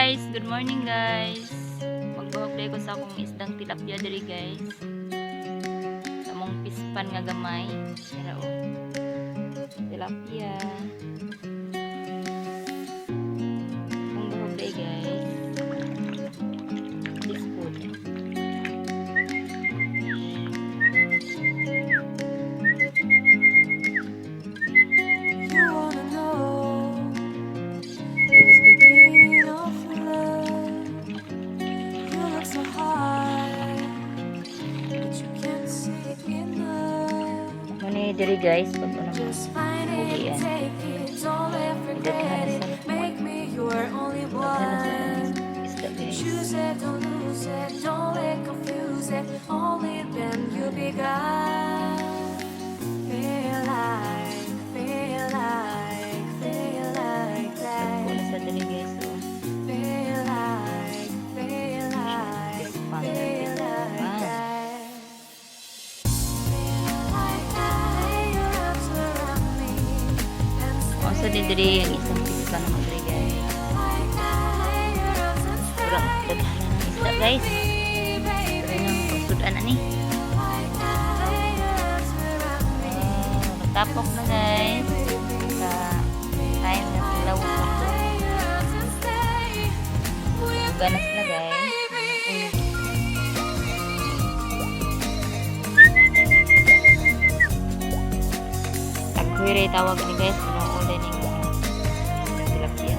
Guys! Good morning, guys! Magbuhok ko sa akong isdang tilapia diri, guys. Sa among fish pond nga gamay. Pero oh. Tilapia. Akong buhok day, guys. This food. You wanna know who's beginning of love? You look so high, but you can't see enough. Mao ni diri, guys, pag unang Just find it, buhian. Take it, don't let regret it. Make me your only Daghan na sa one. Isda, guys. Choose it, don't lose it, don't let confuse it. Only then you begun. Feel like, feel like, feel like Dagko na that. Sa diri, guys. Oh. Feel like, feel like, Fish pond. Feel like Ah. that. Feel like that. Lay your arms around me and Mao sa stay diri ang isang fish pond mo diri, guys. like that. Lay your arms and Murag stay daghan na ng isda, guys. me, baby. Pero nang pagsud-an na ni. Like that. Lay your arms around me. Ah, tapok na, guys. Sa time na sila Lay your arms and stay with Ganas na, guys. Baby. Taghuiray tawag ni, guys. Ano uli ning tilapia.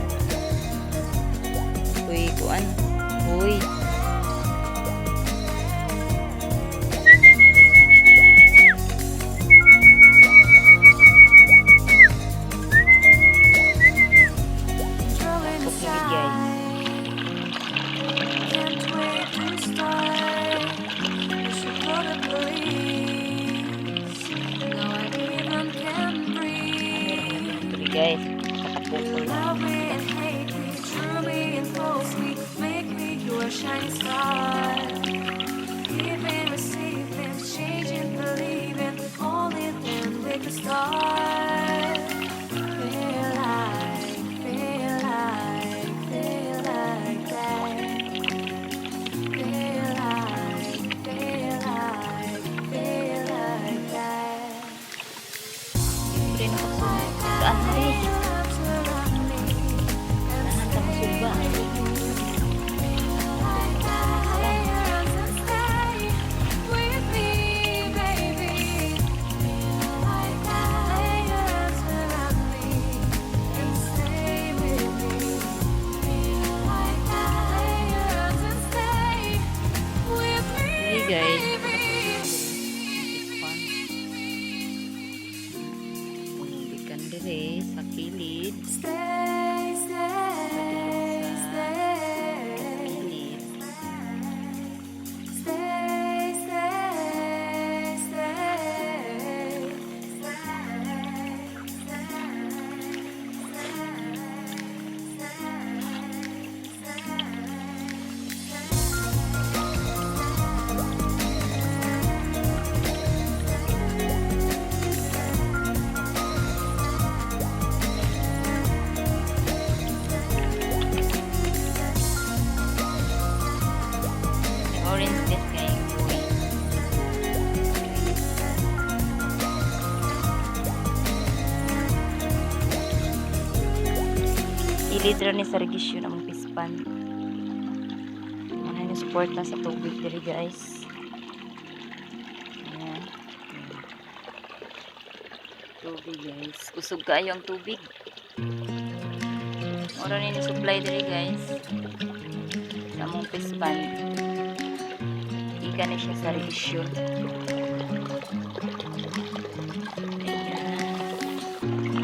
Uy, kuan. Uy. Drawing Tapok na gid, guys. Can't wait to start. We should call the police. Now I even can breathe. Diri, guys. Nakapukol na. Love me and hate me, true me and false me, make me your shining star. Giving, receiving, changing, believing, only then we could start. Feel like, feel like, feel like that. Feel like, feel like, feel like that. Siyempre nakapagsudan na rin. Nahan ta masuba. Lay your arms and stay with me, baby. Like that, lay your arms around me and stay with me. Like that, lay your arms and stay with me, Hey, guys. Baby. Fish pond. Gikan dire sa kilid. Stay, stay, stay. Kilid. Stay, stay, stay. Stay, stay, stay, Yung orange guys kay buhi. Ilid ra ni sa regisyon ang fish pond. Ano yung support na sa tubig diri, guys. Ayan. Ayan. Tubig, guys. Kusog kaayo ang tubig. Mura ni supply diri, guys. Sa among fish pond. Gikan ni siya sa regisyon. Ayan.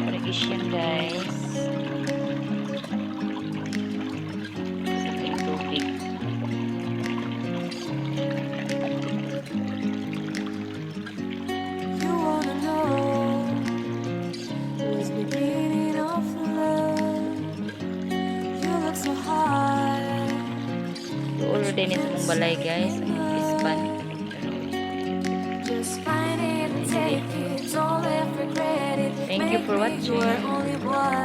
Regisyon, guys. Sa yung tubig. You wanna know who's beginning of love? You look so high. Duol din sa mong balay, guys. Ang fish pond. Pero, Just find it and take it. Don't let regret it. Thank you Make for me watching. your only one.